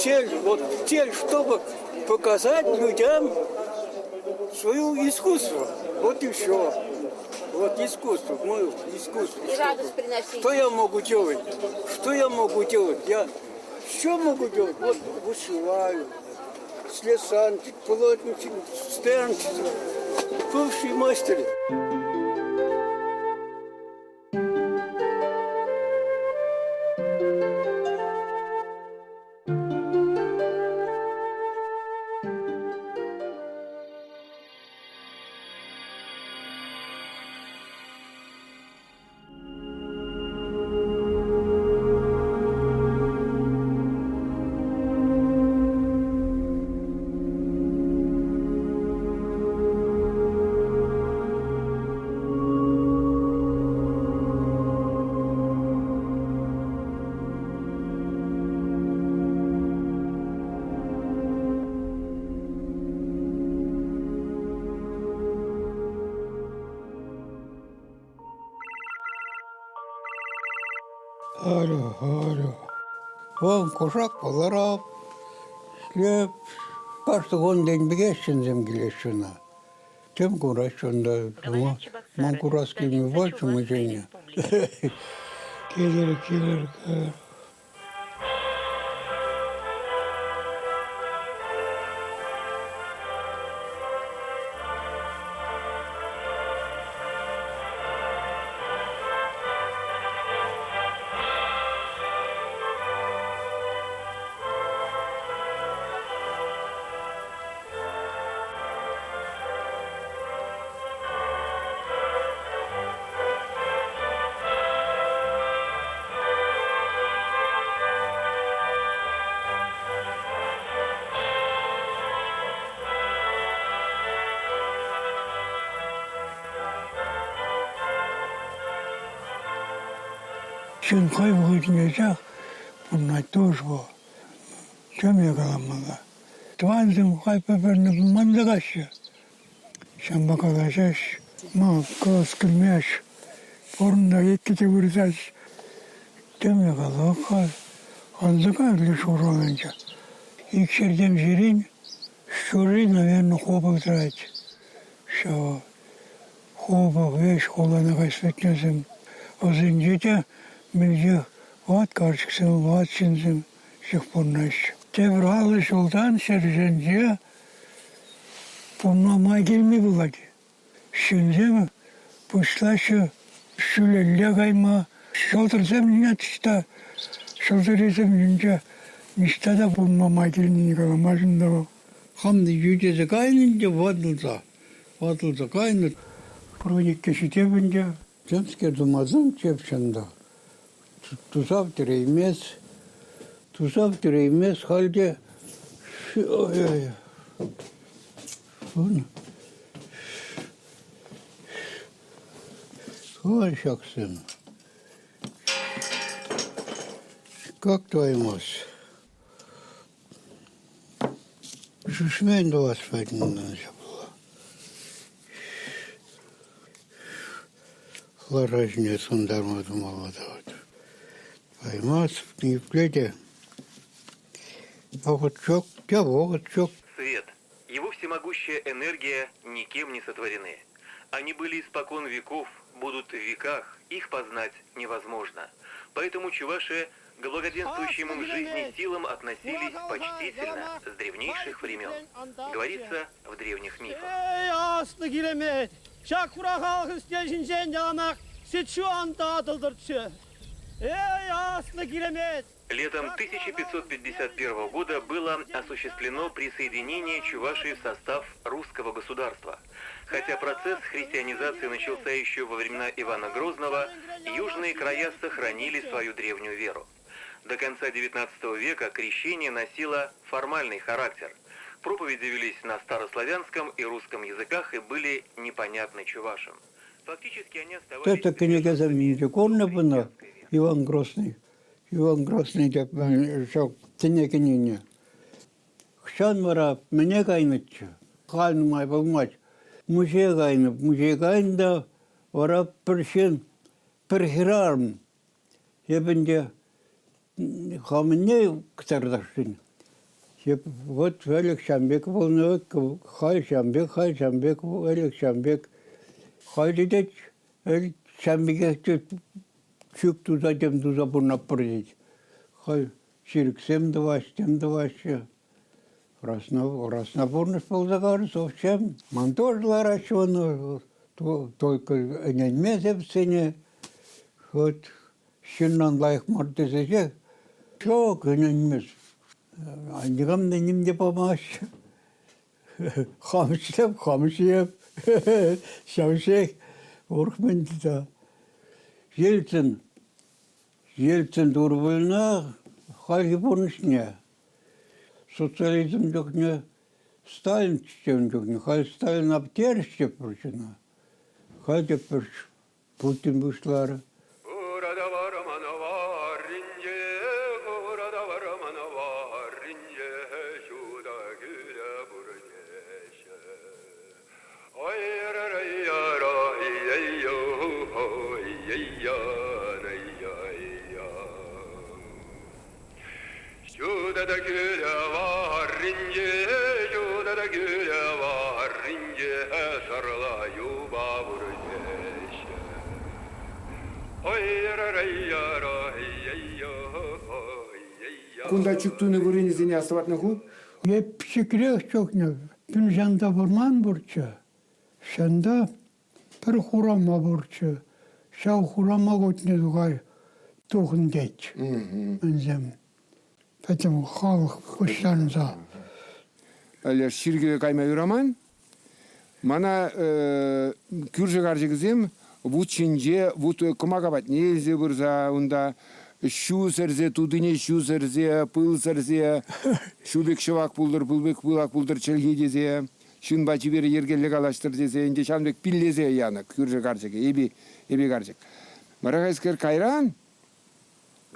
Цель, вот цель, чтобы показать людям свое искусство. Вот и все. Вот искусство, мое искусство. И радость приносить. Что я могу делать? Что я могу делать? Я все могу делать. Вот вышиваю, слесарничать, плотничать, стерничать. Бывший мастер. Алло, алло. Вон кушак паларап, шлеп. Кашты кун тен пекех ҫынсем килеҫҫӗ ӑна. Тем кураҫҫӗ унта. Ман курас килми пулчӗ мучение. Килӗр, килӗр, килӗр. Ҫын хӑй вӑхӑтӗнчех пурӑнать тоже вӑл. Темле каламалла. Тӑвансем хай пӗр-пӗрне манса каҫҫӗ. Ҫавӑнпа калаҫаҫ, ма калас килмест. Пурӑннӑ иккӗ те выртать. Темле калап-ха. Анса кайрӗ шураланчӗ. Икҫӗртен ҫирен ҫурри, наверное, хупӑ тӑрать. Ҫав хупӑ веҫ хулана кайса пӗтнисем. Вӗсенче те мӗнле ват карчӑксем, ват ҫынсем ҫех пурӑнаҫҫӗ. Тепӗр 50 ҫултан ҫӗрсенче пурӑнма май килми пулать. Ҫынсем пуҫлаҫҫӗ ҫӳлелле кайма. Ҫӑлтӑрсем ниҫта, ҫӑлтӑрӗсем ҫинче ниҫта та пурӑнма май килнине каламасть та вӑл. Хам йӳтесе кайнӑ ӗнтӗ ватӑлса, ватӑлса кайнӑ. Пурӑникке ҫитеп ӗнтӗ. Темскер тумасан чепчен та туса пӗтереймест. Туса пӗтереймест халь те. Ой-ой. Ой, ҫаксем. Как твоимось? Шӳшмен тӑвас патне ҫапла. Лаша ҫине сӑнтарма тумалла тӑвать. Поймать ниепле те. Вӑхӑт ҫук, те вӑхӑт ҫук. Свет, его всемогущая энергия никем не сотворены. Они были испокон веков, будут в веках, их познать невозможно. Поэтому чуваши к благоденствующим им жизни силам относились почтительно с древнейших времен. Говорится в древних мифах. Эй, аслӑ киремет! Ҫак хура халӑх ӗҫне ҫинчен яланах сӗт-ҫу ан татӑлтӑрччӗ. Эй, аслӑ киремет! Летом 1551 года было осуществлено присоединение Чувашии в состав русского государства. Хотя процесс христианизации начался еще во времена Ивана Грозного, южные края сохранили свою древнюю веру. До конца XIX века крещение носило формальный характер. Проповеди велись на старославянском и русском языках и были непонятны чувашам. Фактически они оставались... Это кӗнекесем инҫе курнӑ пынӑ Иван Грозный. Иван Грозный теп ҫак тӗне кӗнине. Хӑҫан вара мӗне кайнӑччӗ? Халь нумай пулмасть. Музее кайнӑ. Музее кайнӑ та вара пӗр ҫын, пӗр хӗрарӑм эп ӗнтӗ хамӑнне кӑтартасшӑн. Эп вот ӗлӗк ҫавӑн пек пулнӑ, халь ҫавӑн пек, халь ҫавӑн пек, ӗлӗк ҫавӑн пек. Халь тет, ӗлӗк ҫавӑн пекех чӳк туса тем туса пурӑнатпӑр тет. Халь чирксем тӑваҫҫӗ, тем тӑваҫҫӗ. Расна, расна пурнӑҫ пулса кайрӗ совсем. Ман тоже лараҫҫӗ ӑна, только ӗненмесӗп сене. Вот ҫыннӑн лайӑх мар тесе ҫеҫ ҫук ӗненмест. Никам та ним те памасть. Хам ӗҫлеп, хам ҫиеп. Ҫав ҫеҫ. Урӑх мӗн тата. Ельцин Ельцин тур пулнӑ хальхи пурнӑҫне. Социализм чухне Сталин чухне, халь Сталин обтерӗҫ пӗр ҫына. Халь те пӗр Путин пуҫларӗ. Ҫутӑ кӳлӗ варринче, ҫутӑ кӳлӗ варринче сарла юпа выртеҫҫӗ. Кунта чӳк тунӑ вырӑнӗсене астӑватнӑ ху? Эп пӗчӗкрех чухне пӳлҫанта вӑрман пурччӗ. Ҫанта пӗр хурама пурччӗ. Ҫав хурама кутне тухай тухӑн тет. Ӗнсем. Пӗтӗм халӑх пуҫтарӑнса. Леш чиркӗве кайма юраман. Мана кӳршӗ карчӑкӗсем вут ҫинче вут кӑмака патне илсе пырса унта ҫу сӗрсе, тутине ҫу сӗрсе, пыл сӗрсе, ҫу пек ҫӑвак пултӑр, пыл пек пылак пултӑр чӗлхи тесе, ҫынпа чипер йӗркеллӗ калаҫтӑр тесе ӗнтӗ ҫавӑн пек пиллесе янӑ кӳршӗ карчӑкӗ, эпи, эпи карчӑк. Вара хайскер кайран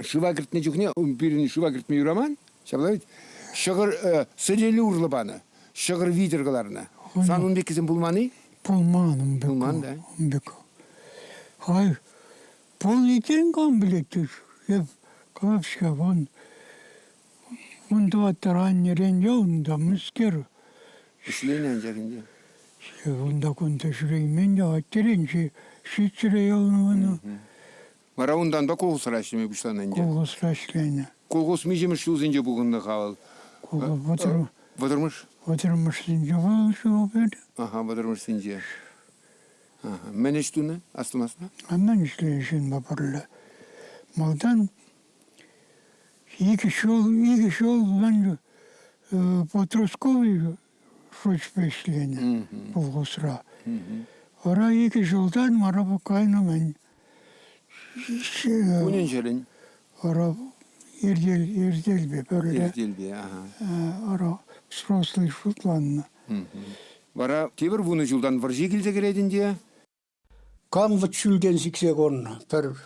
шыва кӗртнӗ чухне пирӗн шыва кӗртме юраман, ҫапла ведь? Ҫӑкӑр сӗтел урлӑ панӑ, ҫӑкӑр витӗр кӑларнӑ. Сан ун пеккисем пулман-и? Пулман ун пек. Пулман, да? Ун пек. Хай, пулничен кам пӗлет, эп калап-ҫке, вон ун тӑваттӑр аннерен юлнӑ та мӗскер. Ӗҫленӗ анчах ӗнтӗ. Унта-кунта ҫӳреймен те, аттерен ҫиччӗре юлнӑ мана. Вара унтанпа колхозра ӗҫлеме пуҫланӑ ӗнтӗ. Колхозра ӗҫленӗ. Колхоз миҫемӗш ҫулсенче пухӑннӑ-ха вӑл? Вӑтӑр... Вӑтӑрмӗш? Вӑтӑрмӗшсенче вӑл ҫул пӗр. Аха, вӑтӑрмӗшсенче. Аха. Мӗн ӗҫ тунӑ? Астумастна? А мӗн ӗҫленӗ ҫынпа пӗрле? Малтан икӗ ҫул мӗн подростковый шучпа ӗҫленӗ колхозра. Вара 2 ҫултан вара кайнӑ-мӗн. Кунӗн-ҫӗрӗн? Вара эртелпе пӗрле. Эртелпе, аха. Вара взрослый шутланнӑ. Вара тепӗр 10 ҫултан вӑрҫи килсе кӗрет ӗнтӗ. Кам вӑт ҫӳлтен сиксе курнӑ, пӗр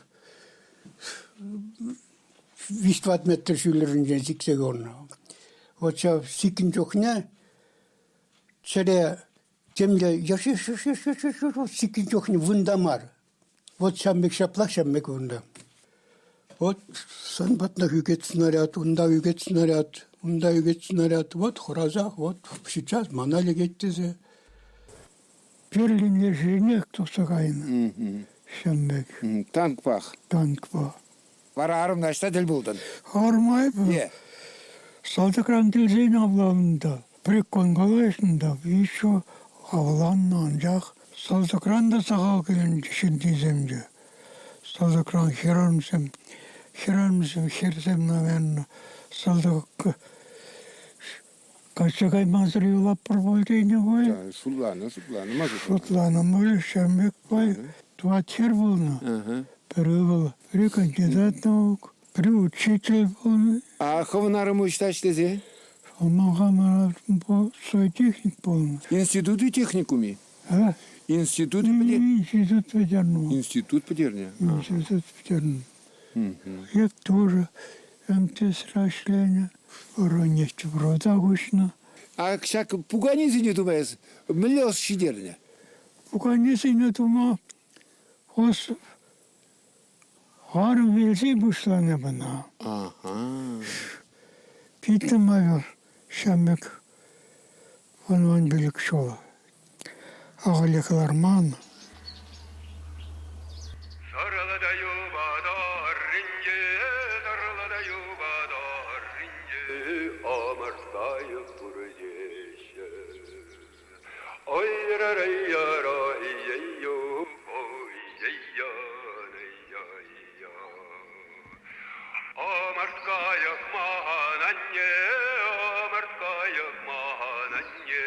виҫ-тӑват метр ҫӳллӗшӗнчен сиксе курнӑ. Вот ҫав сикнӗ чухне чӗре темле сикнӗ чухне вырӑнта мар. Вот ҫав пек ҫаплах ҫав пек вырӑнта. Вот сан патнах ӳкет снаряд, унта ӳкет снаряд, унта ӳкет снаряд. Вот хӑрасах, вот сейчас мана лекет тесе. Берлин лешӗнех тухса кайнӑ. Ҫавӑн пек. Танкпах. Танкпа. Вара арӑмна ӑҫта тӗл пултӑн? Арӑма эпӗ салтакран килсен авланнӑ та, прикон калаҫнӑ та, еще авланнӑ, анчах салтакран та сахал килнӗ ҫыннисем те. Салтакран хӗрарӑмсем, хӗрарӑмсем, хӗрсем, наверное, салтак Качча каймасӑр юлатпӑр пуль тенӗ пуль. Шутланӑ, шутланӑ. Ма шутланӑ пуль, ҫамрӑк пуль. Тӑват хӗр пулнӑ. Пӗр ывӑл, пӗри кандидат наук, пӗри учитель пулнӑ. А хӑвӑн арӑму ӑҫта ӗҫлесе? Ман хамӑр техник пулнӑ. Институт-и техникум-и? А? Институт Институт пӗтернӗ. Институт пӗтернӗ? Институт пӗтернӗ. Эп тоже МТСра ӗҫленӗ. Нефтепровода куҫнӑ. А ҫак пуканесене тума эс мӗнле ӑс ҫитернӗ? Пуканесене тума ӑс арӑм вилсе пуҫланӑ мана. Аха. Питӗ майор. Ҫамрӑк 15 ҫул. Ахалех ларман. Сарӑлата юпа тӑрринче, сарӑлата юпа тӑрринче ӑмӑрткайӑк пур теҫҫӗ. Ой-ра-рай-я-рай-яй-йо, ой-яй-я-яй-я. Ӑмӑрткайӑк ман анне, ӑмӑрткайӑк ман анне,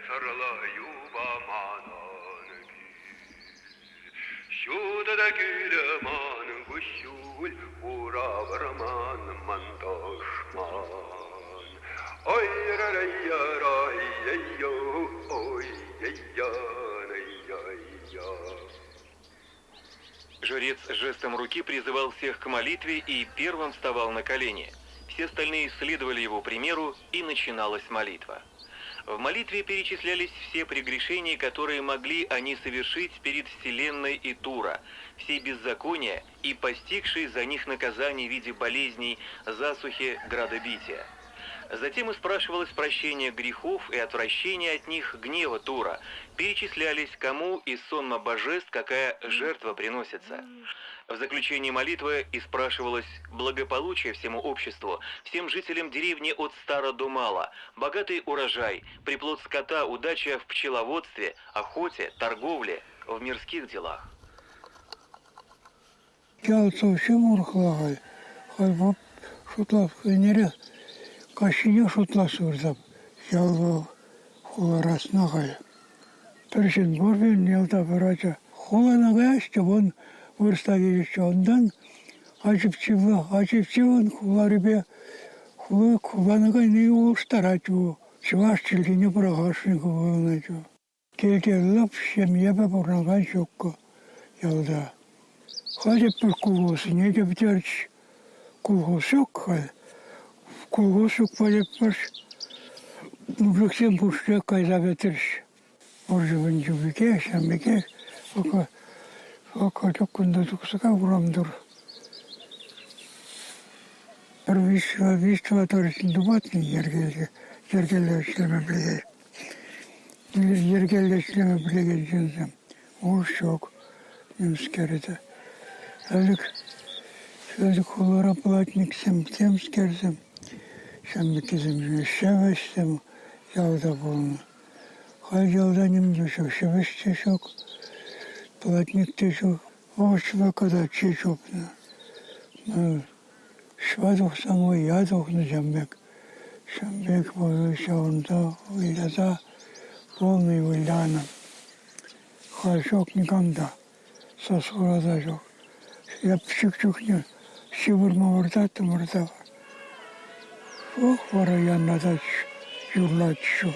сӑрлӑ юпа манӑн Ҫутӑ та кӳлӗ ман куҫҫуль, хура вӑрман ман тӑшман. Ой-ра-рай-я-рай-яй-йо, ой-яй-я-яй-я. Жрец жестом руки призывал всех к молитве и первым вставал на колени. Все остальные следовали его примеру, и начиналась молитва. В молитве перечислялись все прегрешения, которые могли они совершить перед Вселенной и Тура, все беззакония и постигшие за них наказание в виде болезней, засухи, градобития. Затем и спрашивалось прощение грехов и отвращение от них гнева Тура. Перечислялись, кому из сонма божеств какая жертва приносится. В заключении молитвы и спрашивалось благополучие всему обществу, всем жителям деревни от стара до мала, богатый урожай, приплод скота, удача в пчеловодстве, охоте, торговле, в мирских делах. Ял совсем урӑхла халь. Халь шутлас ӗнерех каҫхине шутлас выртап. Ял вӑл хуларасна халь. Пӗр ҫын пур пирӗн ялта пӗр ача. Хулана каяҫҫӗ, вон вырӑсла килеҫҫӗ. Унтан ачипчивӑн хуларипе хулана кайни улӑштарать ку. Чӑваш чӗлхине пӑрахасшӑн ку пурӑнать. Килте лӑп ҫемьепе пурӑнакан ҫуккӑ ялта. Халӗ пӗр колхозсене те пӗтерчӗҫ. Колхоз ҫук халь. Колхоз ҫукпа пӗр мужиксем пушшех кайса пӗтрӗҫ. Вӑрҫӑ пекех, ҫавӑн пекех. Пока кунта тухса кай урам тӑрӑх. Пӗр виҫ-тӑватӑ ҫын тупатнӑ йӗркеллӗ ӗҫлеме пӗлекен. Йӗркеллӗ ӗҫлеме пӗлекен ҫынсем ур ҫук нимскерӗ те. Ӗлӗк ӗлӗк хулара платниксем, темскерсем, ҫамрӑккисем ҫӗвӗҫсем ялта пулнӑ. Халь ялта ним те ҫук, ҫӗвӗҫ те ҫук, платник те ҫук. Вӑхӑт катаччи чупнӑ. Ҫӑва тухсан вӑййа тухнӑ ҫавӑн пек. Ҫавӑн пек ҫавӑнта выляса полный вылянӑ. Халь ҫук никам та, сас-хура та ҫук. Эп пӗчӗк чухне ҫывӑрма выртаттӑмӑр та ох, вара янратать, юрлать ҫу.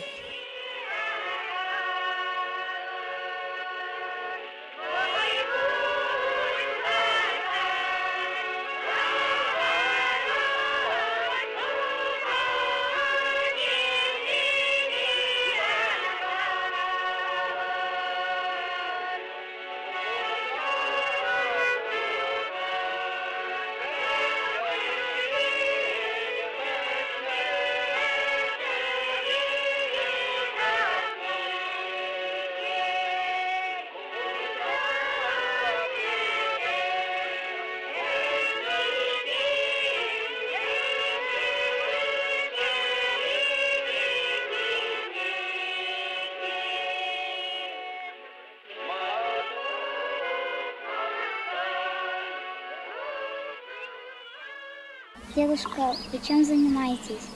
Дедушка, вы чем занимаетесь?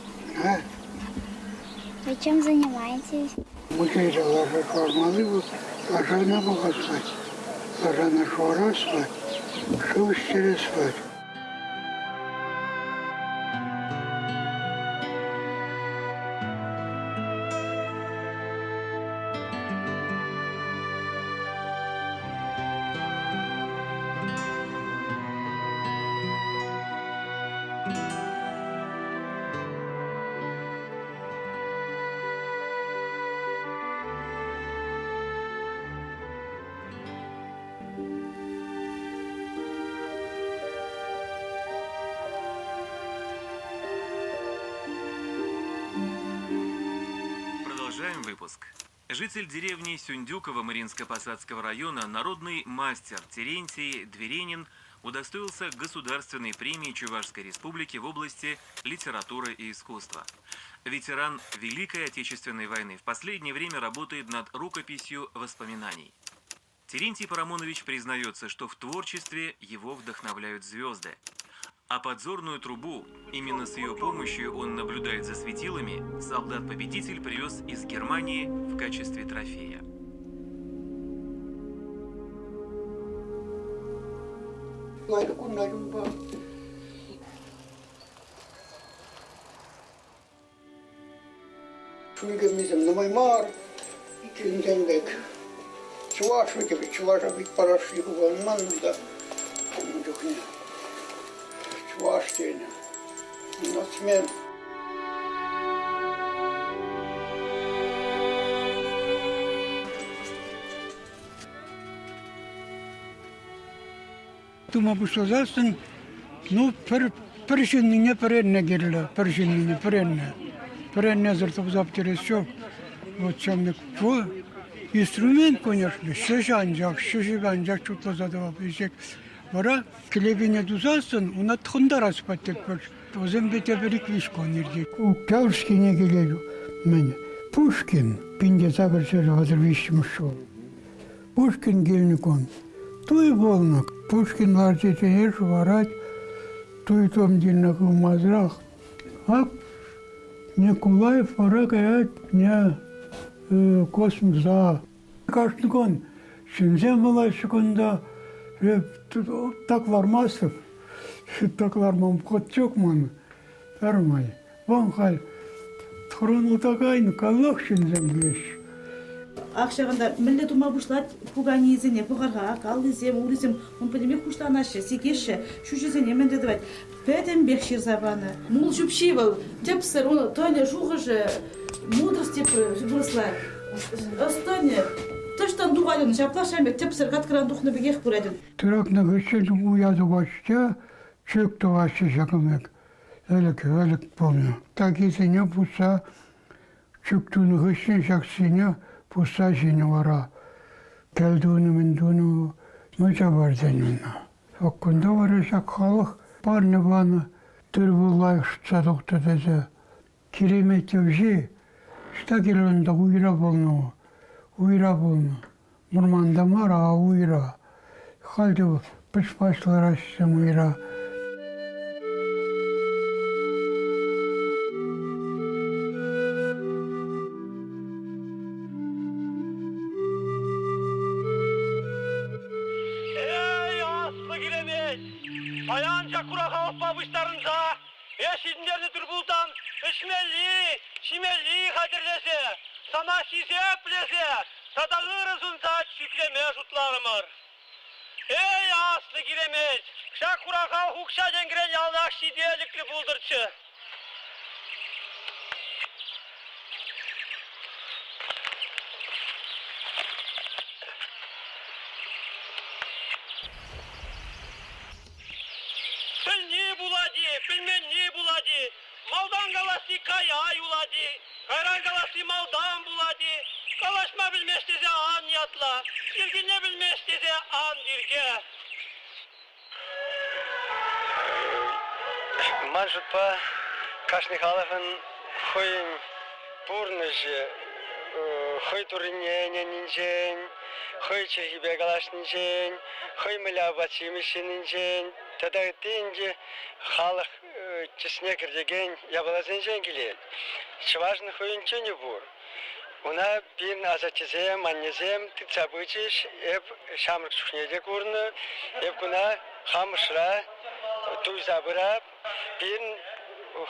А? Вы чем занимаетесь? Музейре лаша шӑвармалли лашана пӑхас Лашана шӑварас шыв ӗҫтерес пулать. выпуск. Житель деревни Сюндюково Мариинско-Посадского района, народный мастер Терентий Дверенин удостоился государственной премии Чувашской Республики в области литературы и искусства. Ветеран Великой Отечественной войны в последнее время работает над рукописью воспоминаний. Терентий Парамонович признается, что в творчестве его вдохновляют звезды. А подзорную трубу, именно с ее помощью он наблюдает за светилами, солдат-победитель привез из Германии в качестве трофея. Ҫулкӗммисем нумай мар, ҫынсем пек. Чӑваш вӗт эпӗ, чӑваша пит парасси пулман та ун чухне. Чӑваш тенӗ. Нацмен. Тума пуҫласассӑн, ну, пӗр, пӗр ҫыннине пӗренне кирлӗ, пӗр ҫыннине пӗренне. Пӗреннесӗр туса пӗтерес ҫук. Вот ҫамрӑк инструмент, конечно, ҫӗҫӗ анчах, ҫӗҫӗпе анчах чутласа тӑвап ӗҫек. Вара кӗлепене тусассӑн уна тӑхӑнтарас патетпӗр. Вӗсемпе тепӗр ик-виҫ кун иртет. Октябрьскине килет мӗн Пушкин 1833 ҫул. Пушкин килнӗ кун туй пулнӑ. Пушкин ларчӗ чее шӑварать, туй тумтирне хывмасӑрах. Ак Николаев вара каять не космоса. Кашни кун ҫынсем вулаҫҫӗ кунта. Эп так лармастӑп. Так ларман вӑхӑт ҫук ман. Пӗрмай. Вӑн халь тӑрӑнса кайнӑ, каллех ҫынсем килеҫҫӗ. Ак ҫавӑнта мӗнле тума пуҫлать пуканийӗсене пӑхӑр-ха, ак аллисем, урисем ун пӗтӗмпех хуҫланаҫҫӗ, сикеҫҫӗ, ҫӳҫӗсене мӗнле тӑвать. Пӗтӗмпех ҫырса панӑ. Мул ҫӳпҫи вӑл тӗпсӗр, ун тӑнӗ, шухӑшӗ, мудрость теп вырӑсла. Ӑс-тӑнӗ тӑҫтан тухать ун, ҫапла ҫав пек тӗпсӗр каткӑран тухнӑ пекех пырать. Тӑракнӑ хыҫҫӑн уя тухаҫҫӗ те чӳк тӑваҫҫӗ ҫакӑн пек. Ӗлӗк, ӗлӗк пулнӑ. Такисене пусса чӳк тунӑ хыҫҫӑн ҫаксене пусса ҫинӗ вара. Кӗл тунӑ, мӗн тунӑ, мӑчавар тенӗ ӑна. Ҫак кунта вара ҫак халӑх парне панӑ, тыр-пул лайӑх шӑтса тухтӑр тесе. Киремет тӗвҫи ӑҫта кирлӗ унта уйра пулнӑ, уйра пулнӑ. Вӑрманта мар, а уйра. Халь те пӑч-пач лараҫҫӗ уйра. Эй, аслӑ киремет! Паян ҫак хура халӑхпа пуҫтарӑнса эс ҫитӗнтернӗ тыр-пултан ӗҫмелли, ҫимелли хатӗрлесе, сана хисеплесе тата ырӑ сунса чӳклеме шутларӑмӑр. Эй, аслӑ киремет, ҫак хура халӑх укҫа-тенкӗрен яланах ҫителӗклӗ пултӑрччӗ. Пӗлни пулать-и, пӗлменни пулать-и, Малтан каласси кая юлать-и, кайран каласси малтан пулать-и, калаҫма пӗлмест тесе ан ятла, чиркӳне пӗлмест тесе ан тирке. Ман шутпа, кашни халӑхӑн хӑйӗн пурнӑҫӗ, хӑй туррине ӗненнинчен, хӑй чӗлхипе калаҫнинчен, хӑй мӗнле апат-ҫимӗҫ ҫининчен тата ытти ӗнтӗ халӑх тӗсне кӗртекен япаласенчен килет. Чӑвашӑн хӑйӗн чунӗ пур. Ӑна пирӗн асаттесем, аннесем тытса пычӗҫ. Эп ҫамрӑк чухне те курнӑ. Эп куна хам ӑшра туйса пырап. Пирӗн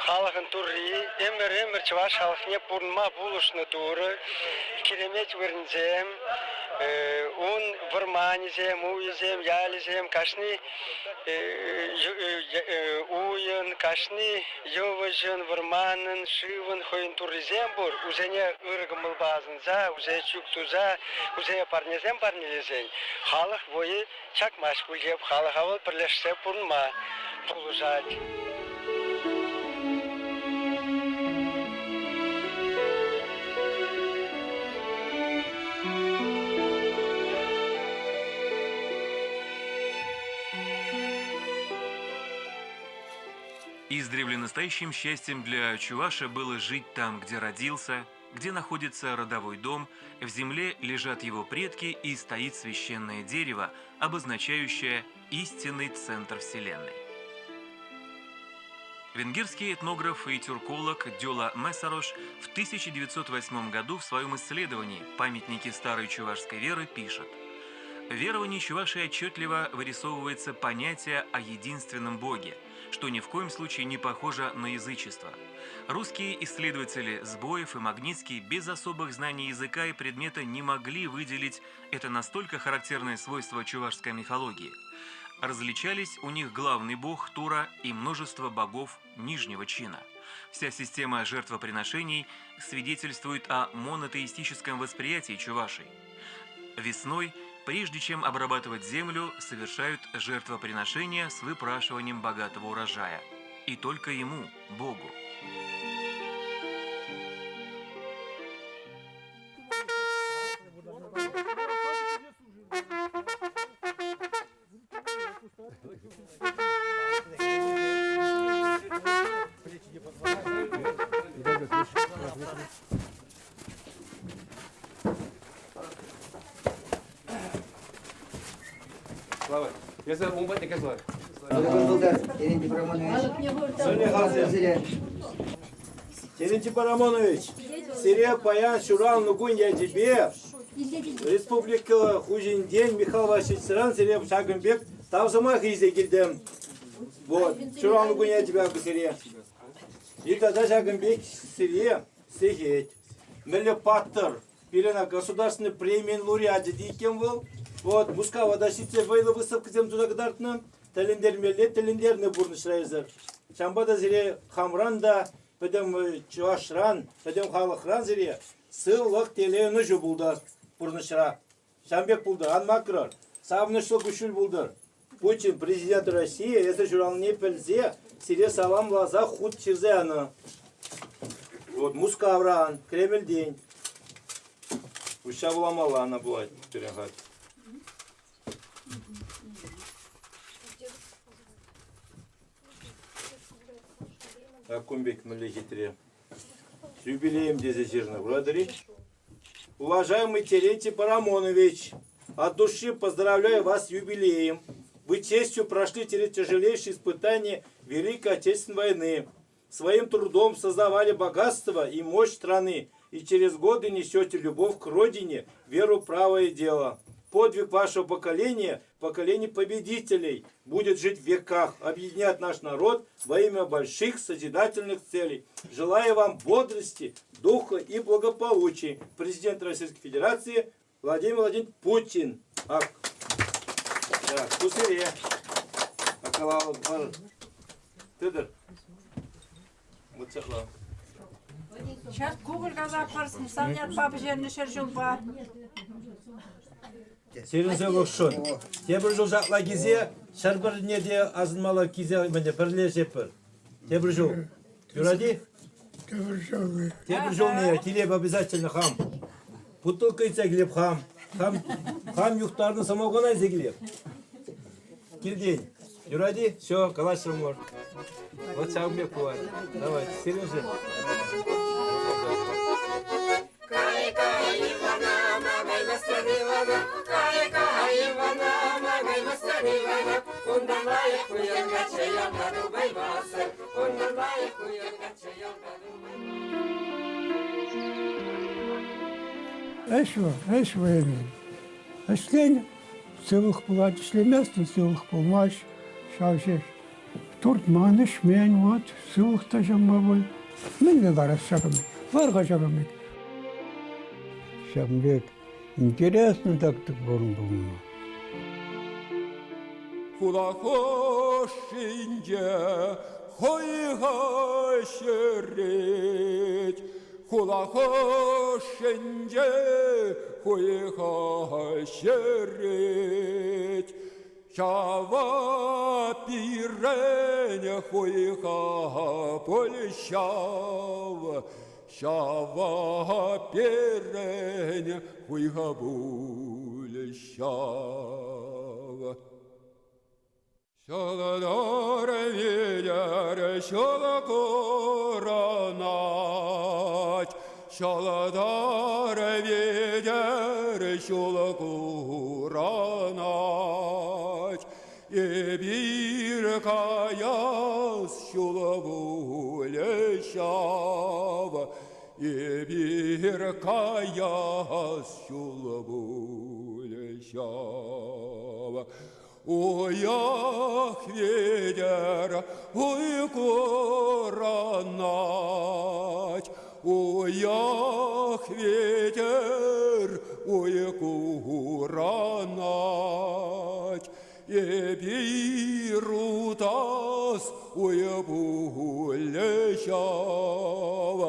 халӑхӑн турри ӗмӗр-ӗмӗр чӑваш халӑхне пурӑнма пулӑшнӑ Турӑ, киремет вырӑнсем, ун вӑрманӗсем, уйӗсем, ялӗсем кашни уйӑн, кашни йывӑҫӑн, вӑрманӑн, шывӑн хӑйӗн туррисем пур. Усене ырӑ кӑмӑлпа асӑнса, усене чӳк туса, усене парнесем парнелесен халӑх вӑйӗ чакмасть пуль те, халӑха вӑл пӗрлешсе пурӑнма пулӑшать. Издревле настоящим счастьем для чуваша было жить там, где родился, где находится родовой дом, в земле лежат его предки и стоит священное дерево, обозначающее истинный центр Вселенной. Венгерский этнограф и тюрколог Дюла Месарош в 1908 году в своем исследовании «Памятники старой чувашской веры» пишет В веровании чувашей отчетливо вырисовывается понятие о единственном Боге, что ни в коем случае не похоже на язычество. Русские исследователи Сбоев и Магнитский без особых знаний языка и предмета не могли выделить это настолько характерное свойство чувашской мифологии. Различались у них главный бог Тура и множество богов нижнего чина. Вся система жертвоприношений свидетельствует о монотеистическом восприятии чувашей. Весной, прежде чем обрабатывать землю, совершают жертвоприношения с выпрашиванием богатого урожая. И только ему, Богу. Слава, я за умбатник козла. Терентий Парамонович, сире паян ҫуралнӑ кун ячӗпе республика хуҫинчен Михаил Васильевичран сире ҫакӑн пек тав сӑмахӗ илсе килтӗм. Вот, ҫуралнӑ кун ячӗпе акӑ сире. И тата ҫакӑн пек сире сехет. Мӗнле паттӑр пирӗн государственный премийӗн лауреачӗ те иккен вӑл. Вот, Мускава та ҫитсе вӑйлӑ выставкӑсем туса кӑтартнӑ. Тӗлӗнтермелле тӗлӗнтернӗ пурнӑҫра эсӗр. Ҫавӑнпа та сире хамран та, пӗтӗм чӑвашран, пӗтӗм халӑхран сире сывлӑх, телей, ӑнӑҫу пултӑр пурнӑҫра. Ҫавӑн пек пултӑр, ан макрӑр. Савӑнӑҫлӑ куҫҫуль пултӑр. Путин, президент России, эсӗ ҫуралнине пӗлсе сире саламласа хут ҫырса янӑ. Вот Мускавран, Кремльтен. Уҫҫа вуламалла ана пулать пирӗн халь. Кун пек мӗнле хитре. С юбилеем тесе ҫырнӑ, куратӑр-и? Уважаемый Терентий Парамонович, от души поздравляю вас с юбилеем. Вы честью прошли через тяжелейшие испытания Великой Отечественной войны. Своим трудом создавали богатство и мощь страны, и через годы несете любовь к родине, веру в правое дело. Подвиг вашего поколения, поколение победителей, будет жить в веках, объединять наш народ во имя больших созидательных целей. Желаю вам бодрости, духа и благополучия. Президент Российской Федерации Владимир Владимирович Путин. Ак. Так, ку сире. Акалал бар. Тыдыр. Мыцакла. Сейчас кукӑль каса парсın, сан ятпа пӗҫернӗ ҫӗршывпа. Сирӗн сывлӑхшӑн. Тепӗр ҫул ҫапла килсе ҫӗрпӗрне те асӑнмалла килсе мӗнле пӗрлешетпӗр. Тепӗр ҫул. Юрать-и? Тепӗр ҫулне. Тепӗр ҫулне килеп обязательно хам. Бутылка илсе килеп хам. Хам, хам юхтарнӑ самогона илсе килеп. Килтен. Юрать-и? Все, калаҫрӑмӑр. Вот ҫавӑн пек пулать. Давайте, Сережа. Ӗҫ вӑл, ӗҫ вӑйӗ. Ӗҫлен сывлӑх пулать, ӗҫлеместӗн сывлӑх пулмасть. Ҫав ҫеҫ. Туртман, ӗҫмен, вот, сывлӑх та ҫамма пуль. Мӗнле ларас ҫакӑн пек? Лар-ха ҫакӑн пек. Ҫакӑн пек интересно так пулнӑ. Хула хушшинче хуйхӑ ҫӗрет, хула хушшинче хуйхӑ ҫӗрет. Ҫава пирӗн хуйха пуль ҫав, ҫава пирӗн хуйха пуль ҫав. Ҫӑлтӑр витӗр. ҫул курӑнать, ҫӑлтӑр витӗр ҫул курӑнать. Эпир каяс ҫул пулӗ ҫав, эпир каяс ҫул пулӗ ҫав. Уйӑх витӗр уй курӑнать, уйӑх витӗр уй курӑнать. Эпир утас уй пулӗ ҫав,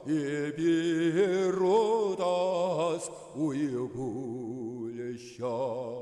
эпир утас уй пулӗ ҫав.